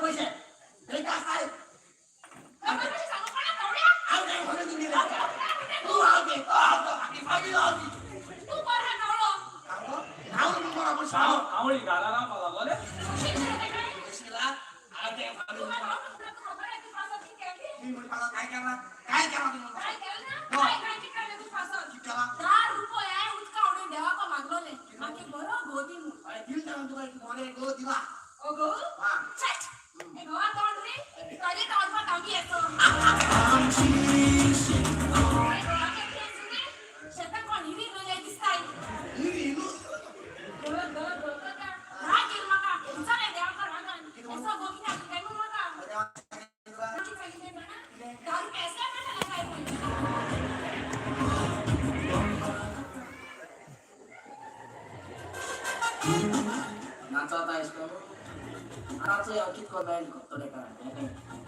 पयशे बेकार साहेब. सांगू कोणा गवड्या? हांव काय म्हणून दिले तू हांव घे तो हांव तो बाकी फागी हांव दी. तू बरा गवळो. हांव नंबर आपण हांव आवळी घाला रावपाक लागोले. शिला हांव ते फागी तुम्ही म्हणता काय केला काय केला तुम्ही? काय केलं ना? काय काय केलं तू फासत? केला. 10 रुपये उदका उडून देवाक मागलोले मागे बरो गो दी म्हूण. अरे दिल ना तुका मोरे गो दिला. अगो. हा. छट हे गोवा तोंड रे टॉयलेट ऑडपा टांगी येतो. शेताक कोण हिरी रोयले दिसताय. हिरी इलू. गो गो गो करता राग येईल म्हाका. विचारले देवाक रागान असो गो कित्याक काय म्हूण म्हाका कितें सांगितलें जाणा? दारू पेसल्या मेळटा काय म्हूण. नाचता आयस करून नाचो हांव कित करता करतले काय.